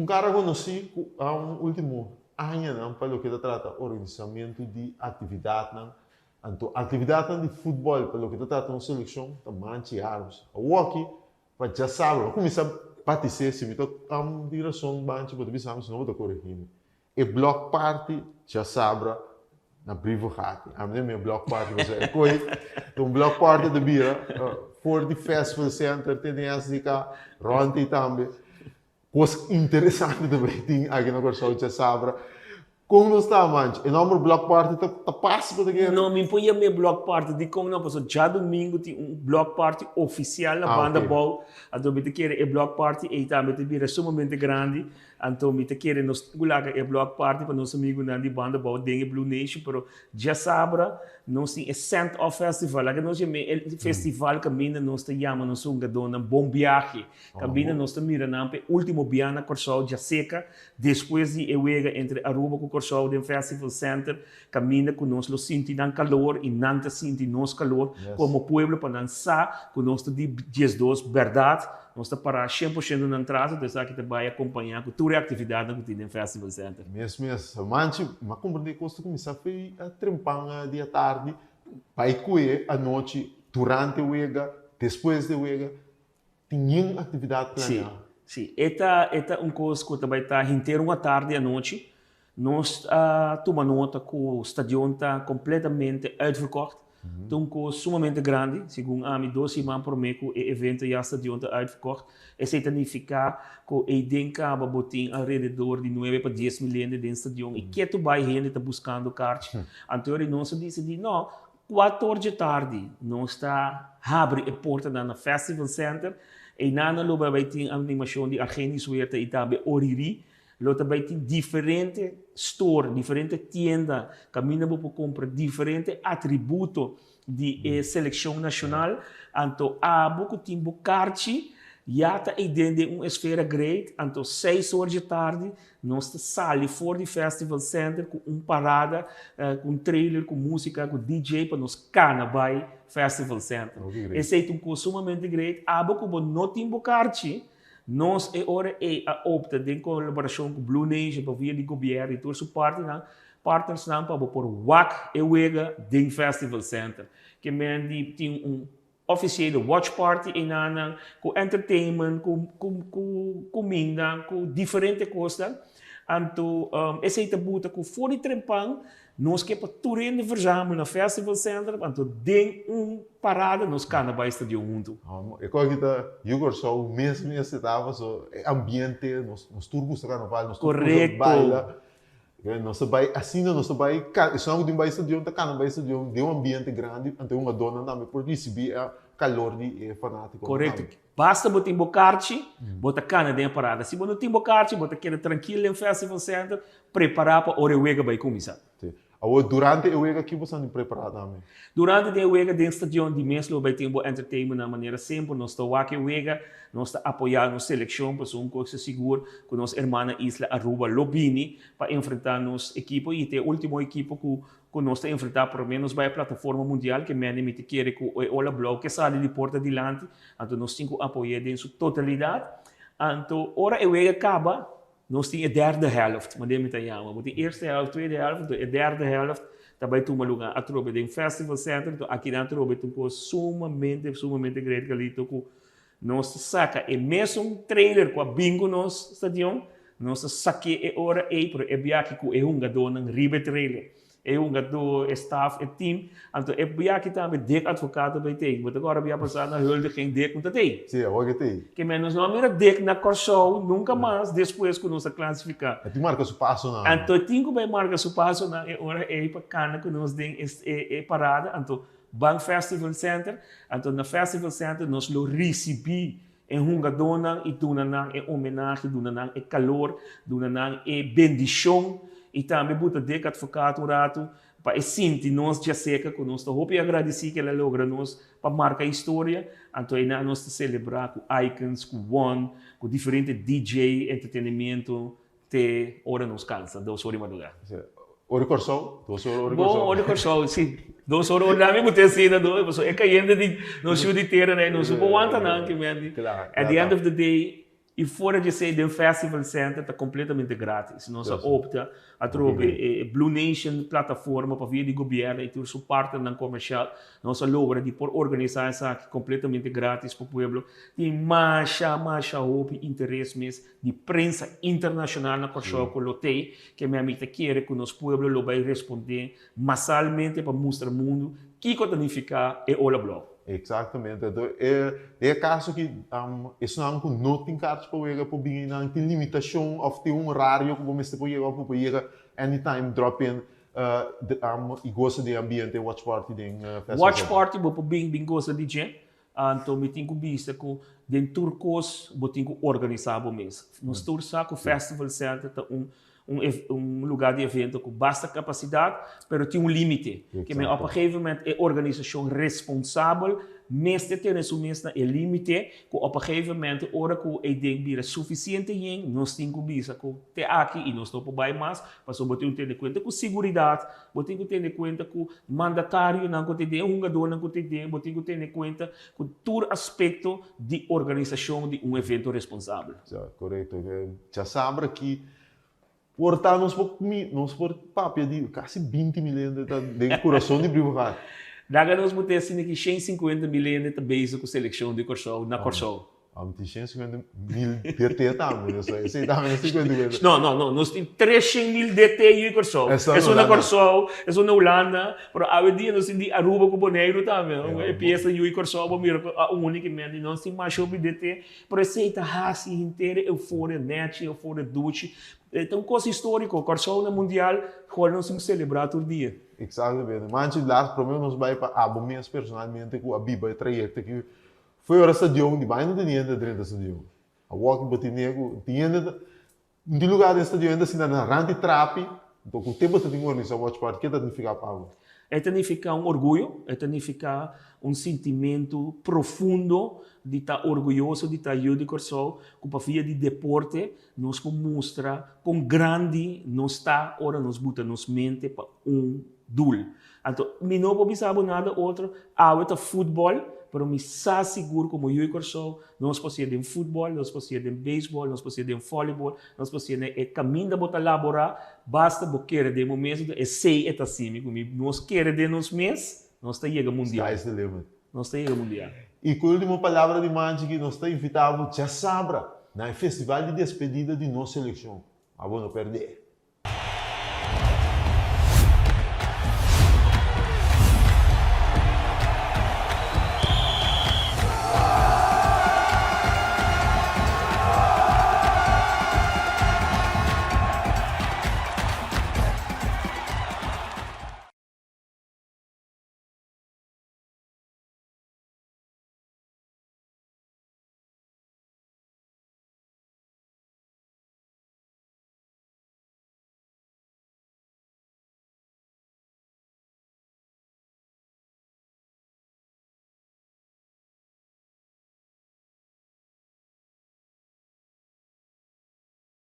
Un kara konosí ku a un último añanan pa loke ta trata organisamentu di aktividatnan, anto aktividatnan di futbòl pa loke ta trata un selekshon ta Manchi Harms. Awoki pa djasabra bo kuminsá batis'é, si mi ta di rason Manchi bo ta bisa mi si no bo ta koregí mi. E block party djasabra na Brievengat. Ami den mi e block party pasobra e koe ta un block party ta bira for di Festival Center te den SDK rònt ei tambe. Kos interesante ta bay tin aki na Kòrsou djasabra. Kon nos ta manch? E nòmber block party ta ta pas bo ta kere? No, mi por yam'é block party. Dikon no? Pasobra djadumingu tin un block party ofisial na banda abou. Anto mi ta kere e block party ei tambe ta bira sumamente grandi. Anto mi ta kere nos tin ku laga e block party pa nos amigunan di banda abou den e Blue Nation, pero djasabra nos tin e Send Off Festival. Laga nos yam'é e festival kaminda nos ta yama nos hungadónan bon biahe. Kaminda nos ta mira nan pa e ultimo bia na Kòrsou djaseka despues di e wega entre Aruba ku Kòrsou den Festival Center, kaminda ku nos lo sinti nan kalor i nan ta sinti nos kalor komo pueblo pa nan sa ku nos ta di 12 bèrdat, nos ta pará 100% nan tras, enton esaki ta bai akompañá ku tur e aktividatnan ku tin den Festival Center. Mes mes, Manchi, m'a komprendé kos ta kuminsá fei trempan di atardi, bai kue anochi durante wega, despues di wega. Tin yen aktividat planeá. Sí, sí. E ta, e ta un kos ku ta bai ta henter un atardi anochi. Nos a tuma nota ku stadion ta kompletamente uitverkocht. Ta un kos sumamente grandi. Segun ami, dos siman promé ku e evento ya stadion ta uitverkocht. Esei ta nifiká ku eiden kaba bo tin alrededor di nuebe pa 10.000 hende den stadion i ketu bai hende ta buskando karchi. Anto nos a disidí, no, Kuator dje tardi nos ta habri e portanan na Festival Center. Einan nan lo bai bai tin animashon di Argenis Huerta i tambe Oriri. Lo ta bai tin diferente store, diferente tienda kaminda bo por kumpra diferente atributo di e selekshon nashonal. Anto abo ku tin bo karchi ya ta eiden den un esfera great. Anto seis or dje tardi Nos ta sali for di Festival Center ku un parada, ku un trailer, ku músika, ku DJ pa nos kana bai Festival Center. Esei ta un kos sumamente great. Abo ku bo no tin bo karchi, nos e ora ei a opta den kolaborashon ku Blue Nation pa via di gobièrnu i tur su partinan, partnersnan pa bo por wak e wega den Festival Center. Ke men di tin un Ofisié de watch party einanan ku entertainment, ku ku ku kuminda, ku diferente kosnan. Anto esei ta buta ku for di trempan nos ke pa tur hende verzamel na Festival Center, anto den un parada nos kana bai stadion huntu. E kos aki ta yu Kòrsou mes mes e ta paso e ambiente, nos tur gusta karnaval, nos tur gusta baila. Nos ta bai asina, nos ta bai, esnan ku tin bai stadion ta kana bai stadion den un ambiente grandi, anto e hungadónan tambe por risibí e kalor di e fanátikonan tambe. Korekto. Basta bo tin bo karchi, bo ta kana den e parada. Si bo no tin bo karchi, bo ta keda trankil den Festival Center, prepará pa ora e wega bai kuminsá. Sí. Awor, durante e wega ki bo sa di prepará tambe? Durante den e wega den stadion di mes lo bai tin bo entertainment nan manera semper. Nos ta wak e wega, nos ta apoyá nos selekshon pasobra un kos ta sigur ku nos hermana isla Aruba lo bini pa enfrentá nos ekipo i ta e último ekipo ku ku nos ta enfrentá promé nos bai e plataforma mundial ke mende mi ta kere ku e ola blou ke sali di porta dilanti anto nos tin ku apoy'é den su totalidat. Anto ora e wega kaba Nos tin e derde helft, manera mi ta yama. Bo tin eerste helft, tweede helft, anto e derde helft ta bai tuma luga atrobe den Festival Center. Anto akinan atrobe ta un kos sumamente, sumamente great, Carlito, ku nos ta saka e mesun trailer ku a bin ku nos stadion, nos ta sak'é e ora ei, pero e biaha ku e hungadónan riba e trailer. E hungadó, e staf, e team. Anto e biaha tambe Dick Advocaat ta bay tei. Bo ta kòrda bia pasá na huldiging Dick no ta tei. Sí, awor ke tei. Ke men nos no a mira Dick na Kòrsou nunka mas despues ku nos a klasifiká. E tin marka su pasonan. Anto e tin ku bay marka su pasonan e ora ei pa kana ku nos den e parada. Anto ban Festival Center. Anto na Festival Center nos lo risibí e hungadónan i duna nan e homenahe, duna nan e kalor, duna nan e bendishon i tambe buta Dick Advocaat un ratu pa e sinti nos djaseka ku nos ta hopi agradisí ku el a logra nos pa marka historia. Anto einan nos ta selebrá ku Icons, ku One, ku diferente DJ, entretenimiento Te ora nos cansa, dos ora di madrugá. Ora di Kòrsou? Dos ora ora di Kòrsou. Bon, ora di Kòrsou, si. Dos ora ora ami ku te asina, do, pasobra e kayente di nos yu di tera nei, nos no por wanta nan, ki men di. At the end of the day, I fuera di esei den Festival Center ta completamente gratis. Nos a opta atrobe e Blue Nation plataforma pa via di gobierno y tur su partnernan comercial. Nos a logra di por organisa esaki completamente gratis pa pueblo. Tin masha masha hopi interes mes di prensa internacional na Kòrsou ku lo tei ke mi ami ta kere ku nos pueblo lo bai responde masalmente pa mustra mundu kiko ta nifiká e ola blou. Exactamente. Anto e den e caso ki esnan cu no tin kaartje pa wega por bin einan, tin limitacion of tin un horario cu bo mester por yega of bo por yega anytime drop in y gosa di e ambiente watch party den Festival Watch Center? party bo por bin bin gosa di dje. Anto mi tin cu bisa cu den tur cos bo tin cu organisa bo mes. Nos tur sa cu Festival Center ta un un lugar di evento cu basta capacidad, pero tin un limite. Ke men op een gegeven moment e organisacion responsabel mester tene su mes na e limite cu op een gegeven moment ora cu e ding bira suficiente yen, nos tin cu bisa cu te aki y nos no por bay mas, pasobra bo tin cu tene cuenta cu siguridad, bo tin cu tene cuenta cu mandatarionan cu ta den, hungadornan cu ta den, bo tin cu tene cuenta cu tur aspecto di organisacion di un evento responsabel. Ja, corecto. Djasabra aki por ta nos por nos por papia di casi 20 mil hende ta den curason di Brievengat. Daga nos bo ta asina ki 150 mil hende ta bezig cu seleccion di Corsou na Corsou. Am tin 150 mil DT tambe, so esey tambe na 50. No, no, no, nos tin 300 mil DT yu Corsou. Esun na Corsou, esun na Hulanda, pero awe dia nos tin di Aruba cu Boneiru tambe. E pieza yu Corsou bo mira cu a unicamente nos tin masha hopi DT. Pero esey ta haci henter e euforia nechi, euforia duchi. E ta un cos historico. Corsou na mundial, cual nos tin cu celebra tur dia. Exactamente. Manchi, laatst prome nos bay pa abo mes personalmente cu a biba e trayecto aki. Foi ora stadion di bai no tin hende drenta stadion. Awor ki bo tin cu tin hende un tin lugar den stadion hende sinta na rand di trapi. Enton cu tempo ta tin organisa watch party, ke ta nifica pa abo? E ta nifica un orguyo, e ta nifica un sintimento profundo di ta orguyoso di ta yu di Corsou, cu pa via di deporte nos por mustra con grandi nos ta ora nos buta nos mente pa un doel. Anto mi no por bisa bo nada otro, awe ta futbol, pero mi sa sigur como yu di Corsou nos por hacié den futbol, nos por hacié den beisbol, nos por hacié den volleyball, nos por hacié den e caminda bo ta labora, basta bo kere den bo mes, enton esey e ta asimi cu mi, nos kere den nos mes, nos ta yega mundial. Sky's the limit. Nos ta yega mundial. Y cu ultimo palabra di Manchi ki nos ta invita bo djasabra na e festival di despedida di nos seleccion. Abo no perde.